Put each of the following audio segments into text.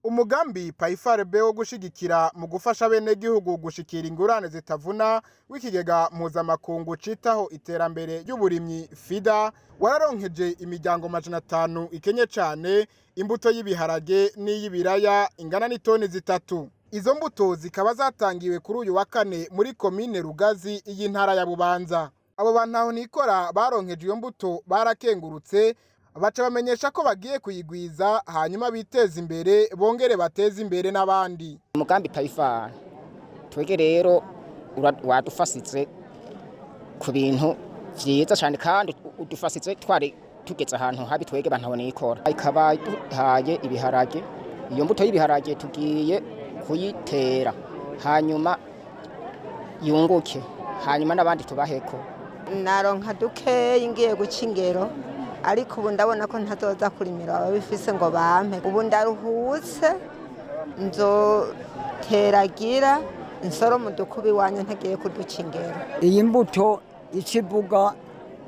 Umugambi PAEFARB wo gushigikira mu gufasha abenegihugu gushikira ingurane zitavuna w'ikigega mpuzamakungu citaho iterambere ry'uburimyi FIDA wararonkeje imiryango 500 ikenye cane imbuto y'ibiharage n'iy'ibiraya ingana n'itoni 3. Izo mbuto zikaba zatangiwe kuri uyu wa kane muri komine Rugazi y'intara ya Bubanza. Abo bantu nikora baronkeje iyo mbuto barakengurutse, baca bamenyesha ko bagiye kuyigwiza hanyuma biteze imbere bongere bateze imbere n'abandi. Umugambi PAEFAR twege rero wadufasitse ku bintu vyiza cyane, kandi udufasitse twari tugeze ahantu habi twege bantu nikora. Ikaba duhaye ibiharage, iyo mbuto y'ibiharage tugiye kuyitera hanyuma yunguke, hanyuma n'abandi tubaheko. Naronka dukeyi ngiye guca ingero, ariko ubu ndabona ko ntazoza kurimira ababifise ngo bampe. Ubu ndaruhutse, nzoteragira nsoro mu dukubi iwanyu ntagiye kuduca ingero. Iyi mbuto ikivuga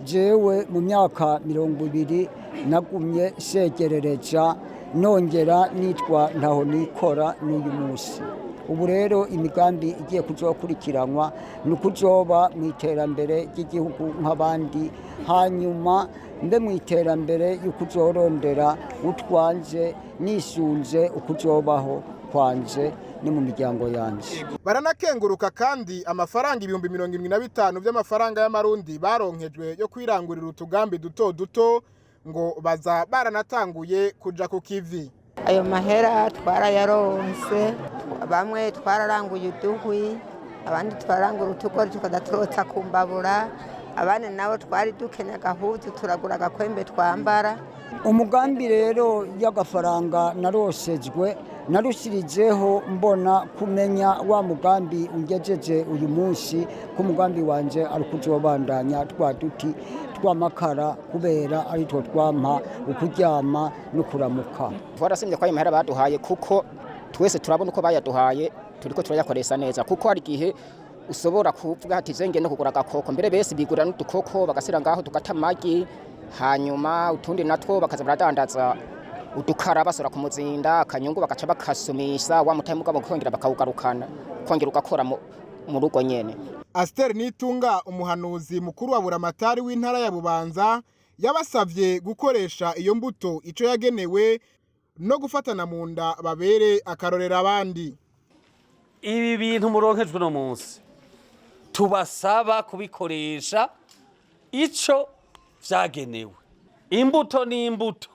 jewe mu myaka 20 nagumye segerereja, nongera nitwa ntaho nikora n'uyu munsi. Ubu rero imigambi igiye kuzokurikiranwa ni ukuzoba mu iterambere ry'igihugu nk'abandi, hanyuma mbe mu iterambere y'ukuzorondera utwanze nisunze ukuzobaho kwanje ni mu miryango yanje. Baranakenguruka kandi amafaranga 75,000 by'amafaranga y'amarundi baronkejwe yo kwirangurira utugambi duto duto, ngo baza baranatanguye kuja ku kivi. Ayo mahera twarayaronse, bamwe twararanguye uduhwi, abandi twararangura utugori tukaza turotsa ku mbabura, abandi nabo twari dukenye agahuzu turagura agakwembe twambara. Umugambi rero y'agafaranga narosejwe narushirijeho mbona kumenya wa mugambi ungejeje uyu munsi, ko umugambi wanje ari kuzobandanya twa duti twamakara, kubera ari two twampa ukuryama no kuramuka. Twarasimye ko ayo mahera baduhaye, kuko twese turabona uko bayaduhaye turiko turayakoresha neza, kuko hari igihe usobora kuvuga ati zenge no kugura agakoko, mbere bese bigura n'udukoko bagasira ngaho tugata amagi, hanyuma utundi natwo bakaza baradandaza udukara basora ku muzinda, akanyungu bagaca bakasumisha wa mutahe, mugabo kongera bakawugarukana kongera ugakora mu rugo nyene. Aster Nitunga, umuhanuzi mukuru wa Buramatari w'intara ya Bubanza, yabasavye gukoresha iyo mbuto ico yagenewe no gufatana mu nda babere akarorera abandi. Ibi bintu muronkejwe uno munsi tubasaba kubikoresha ico vyagenewe. Imbuto ni imbuto,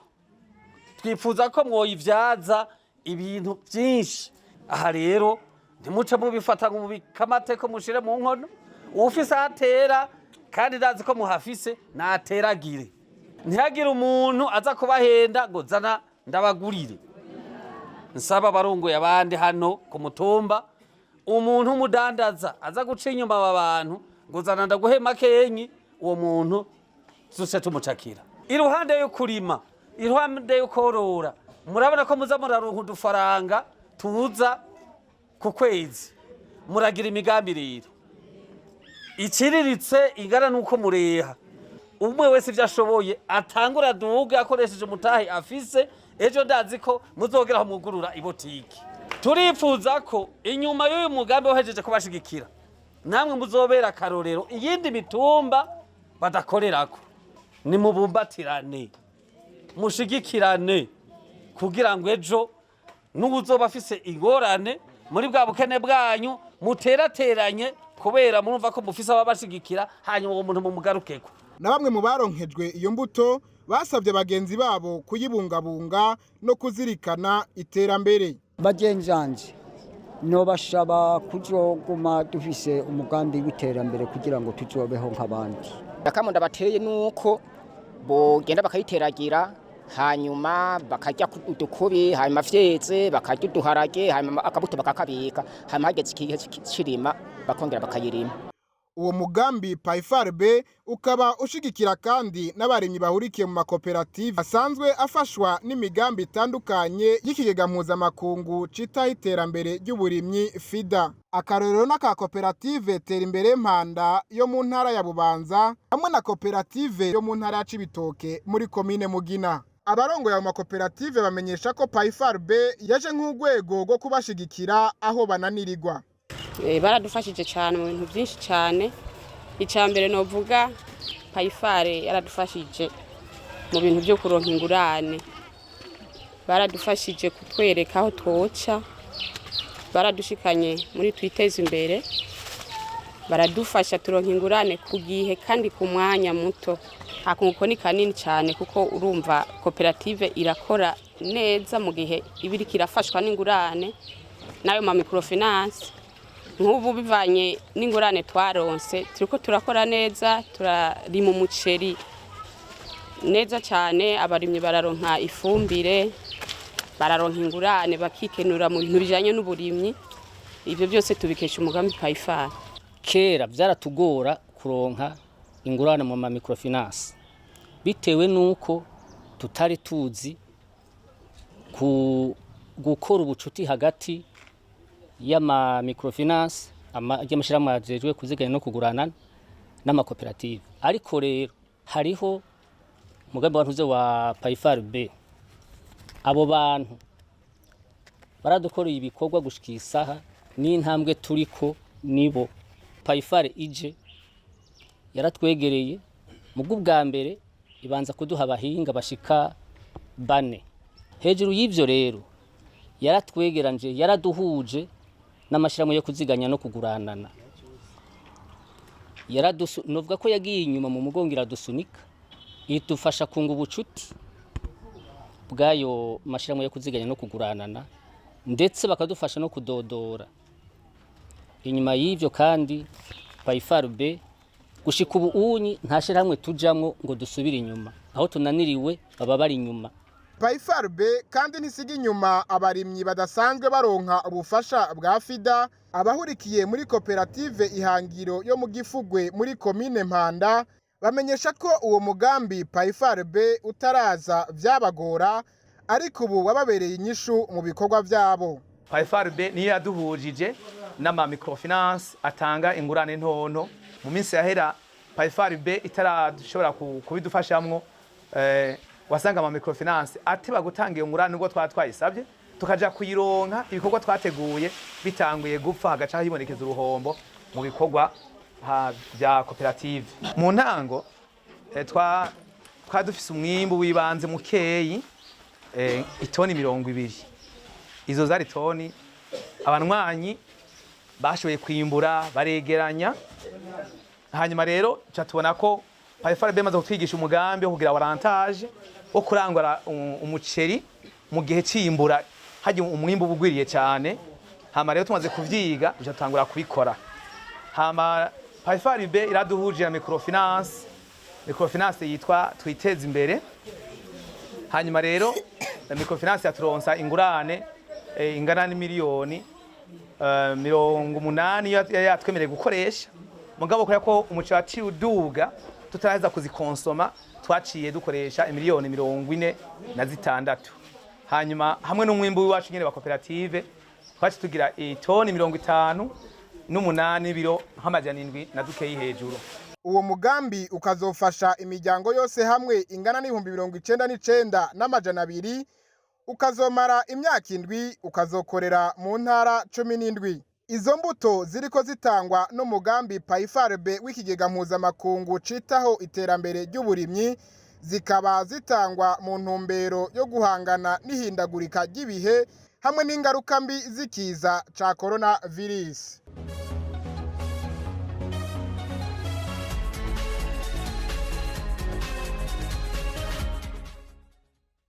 twifuza ko mwoyivyaza ibintu vyinshi. Aha rero ntimuce mubifata ngo mubikamate ko mushire mu nkono. Uwufise aho atera, kandi ndazi ko muhafise, nateragire. Ntihagire umuntu aza kubahenda ngo zana ndabagurire. Nsaba abarongoye abandi hano ku mutumba, umuntu w'umudandaza aza guca inyuma aba bantu ngo zana ndaguhe makenyi, uwo muntu zose tumucakira. Iruhande yo kurima, iruhande yo korora, murabona ko muza muraronka udufaranga tuza ku kwezi, muragira imigambi rero iciriritse ingana nuko mureha. Umwe wese ivyo ashoboye atangura aduge akoresheje umutahe afise. Ejo ndazi ko muzogeraho mwugurura ibotiki. Turifuza ko inyuma y'uyu mugambi wahejeje kubashigikira, namwe muzobera akarorero iyindi mitumba badakorerako. Nimubumbatirane, mushigikirane, kugira ngo ejo n'uwuzoba afise ingorane muri bwa bukene bwanyu muterateranye, kubera murumva ko mufise ababashigikira, hanyuma uwo muntu mumugarukeko. Na bamwe mu baronkejwe iyo mbuto basabye bagenzi babo kuyibungabunga no kuzirikana iterambere. Bagenzanje nobashaba kuzoguma dufise umugambi w'iterambere kugira ngo tuzobeho nk'abandi. Akamo ndabateye nuko bogenda bakayiteragira, hanyuma bakarya udukubi, hanyuma vyeze bakarya uduharage, hanyuma akabuto bakakabika, hanyuma hageze igihe c'irima bakongera bakayirima. Uwo mugambi PAEFARB ukaba ushigikira kandi n'abarimyi bahurikiye mu makoperative asanzwe afashwa n'imigambi itandukanye y'ikigega mpuzamakungu citaho iterambere ry'uburimyi FIDA. Akarorero n'aka koperative Tera Imbere Mpanda yo mu ntara ya Bubanza hamwe na koperative yo mu ntara ya Cibitoke muri komine Mugina. Abarongoye ayo makoperative bamenyesha ko PAIFAR-B yaje nk'urwego rwo kubashigikira aho bananirirwa. Baradufashije cyane mu bintu byinshi cyane. Icya mbere novuga, PAIFAR yaradufashije mu bintu byo kuronka ingurane, baradufashije kutwereka aho twoca, baradushikanye muri Twiteze Imbere, baradufasha turonka ingurane ku gihe kandi ku mwanya muto. Akunguko ni kanini cyane, kuko urumva koperative irakora neza mu gihe iba iriko irafashwa n'ingurane n'ayo ma microfinance. Nk'ubu bivanye n'ingurane twaronse, turiko turakora neza, turarima umuceri neza cyane, abarimyi bararonka ifumbire, bararonka ingurane, bakikenura mu bintu bijanye n'uburimyi. Ibyo byose tubikesha umugambi PAIFAR. Kera byaratugora kuronka ingurane mu ma microfinance bitewe nuko tutari tuzi ku gukora ubucuti hagati y'ama microfinance, y'amashirahamwe ajejwe kuziganya no kugurana, n'amakoperative. Ariko rero hariho umugambi wa ntuze wa PAIFAR B. Abo bantu baradukoreye ibikorwa gushika isaha n'intambwe turiko nibo. PAIFAR ije yaratwegereye mu bwa mbere, ibanza kuduha abahinga bashika bane. Hejuru y'ivyo rero, yaratwegeranje, yaraduhuje n'amashirahamwe yo kuziganya no kuguranana. Novuga ko yagiye inyuma mu mugongo iradusunika, idufasha kunga ubucuti bw'ayo mashirahamwe yo kuziganya no kuguranana, ndetse bakadufasha no kudodora. Inyuma y'ivyo kandi, PAIFAR B gushika ubu unyi nta shirahamwe tujamwo ngo dusubire inyuma. Aho tunaniriwe baba bari inyuma. PAIFAR-B kandi ntisiga inyuma abarimyi badasanzwe baronka ubufasha bwa FIDA. Abahurikiye muri koperative Ihangiro yo mu Gifugwe muri komine Mpanda bamenyesha ko uwo mugambi PAIFAR-B utaraza vyabagora, ariko ubu wababereye inyishu mu bikorwa vyabo. PAIFAR-B niyo yaduhujije n'ama microfinance atanga ingurane ntonto. Mu minsi yahera, PAIFAR-B itarashobora kubidufashamwo, wasanga ama microfinance ateba gutanga iyo ngurane nubwo twaba twayisabye, tukaja kuyironka ibikorwa twateguye bitanguye gupfa, hagaca hibonekeza uruhombo mu bikorwa bya koperative. Mu ntango twa dufise umwimbu w'ibanze mukeyi, itoni 20. Izo zari toni abanywanyi bashoboye kwimbura baregeranya. Hanyuma rero ca tubona ko PAIFAR-B imaze kutwigisha umugambi wo kugira warrantage, wo kurangura umuceri mu gihe c'imbura, hajya umwimbu uba ugwiriye cyane. Hama rero tumaze kuvyiga, duca tutangura kubikora. Hama PAIFAR-B iraduhuje na microfinance yitwa Twiteze Imbere. Hanyuma rero na microfinance yaturonsa ingurane ingana n'imiliyoni 80 yari yatwemereye gukoresha. Mugabo kubera ko umuceri waciye uduga tutaraheza kuzikonsoma, twaciye dukoresha imiliyoni 46. Hanyuma hamwe n'umwimbu w'iwacu nyene wa koperative, twaciye tugira itoni 58, biro nk'amajana 7 na dukeyi hejuru. Uwo mugambi ukazofasha imiryango yose hamwe ingana n'99,200, ukazomara imyaka 7, ukazokorera mu ntara 17. Izo mbuto ziriko zitangwa n'umugambi PAIFAR-B w'ikigega mpuzamakungu citaho iterambere ry'uburimyi, zikaba zitangwa mu ntumbero yo guhangana n'ihindagurika ry'ibihe hamwe n'ingaruka mbi z'ikiza ca coronavirus.